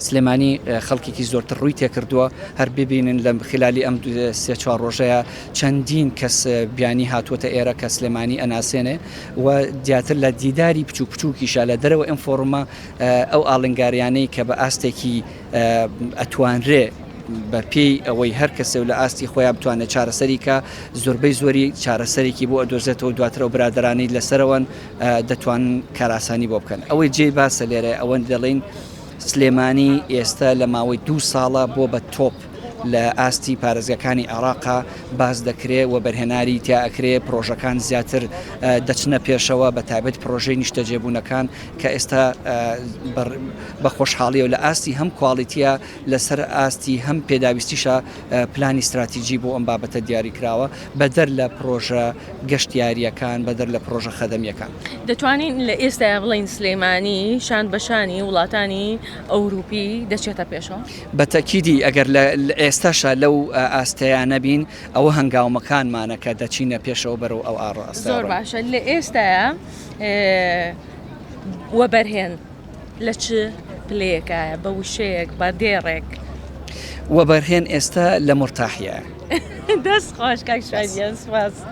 سلێمانی خەڵکێکی زۆرتر ڕووی تێکردووە، هەر ببینن لە خلالی ئەم سێ چوار ڕۆژەیە چەندین کەس بیانی هاتووەتە ئێرە کە سلێمانی ئەناسێنێ و زیاتر لە دیداری بچوک بچووکیشە لە دەرەوە ئەم فۆڕمە ئەو ئاڵنگاریانەی کە بە ئاستێکی ئەتوانرێ بە پێی ئەوەی هەر کەسێ و لە ئاستی خۆیان بتوانێت چارەسەری کە زۆربەی زۆری چارەسەرێکی بۆ ئەدۆزێتەوە، دواتر ئەو برادەرانەی لەسەرەوەن دەتوانن کارئاسانی بۆ بکەن. ئەوەی جێی باسە لێرە ئەوەن دەڵێین سلێمانی ئێستا لە ماوەی 2 ساڵە بۆ بە تۆپ لە ئاستی پارێزگاکانی عێراقا باس دەکرێ و بەرهێناری تیا ئەکرێ، پرۆژەکان زیاتر دەچنە پێشەوە، بە تایبەت پرۆژەی نیشتەجێبوونەکان کە ئێستا بە خۆشحاڵیەوە لە ئاستی هەم کواڵیتیە لەسەر ئاستی هەم پێداویستیشە پلانی ستراتیجی بۆ ئەم بابەتە دیاری کراوە، بەدەر لە پرۆژە گەشتیارییەکان، بەدەر لە پرۆژە خەدەمییەکان. دەتوانین لە ئێستایا بڵێین سلێمانی شان بە شانی وڵاتانی ئەوروپی دەچێتە پێشەوە؟ بە تەئکیدی ئەگەر لە ئێستاشا لەو ئاستەیا نەبین، ئەوە هەنگاومەکانمانە کە دەچینە پێشەوە بەرەو ئەو ئاڕاستەیە. زۆر باشە، لە ئێستایا وەبەرهێن لە چ پلەیەکایە بە وشەیەک بە دێڕێک؟ وەبەرهێن ئێستا لە مورتاحیایە. دەست خۆش کاک شوان گیان سوپاس.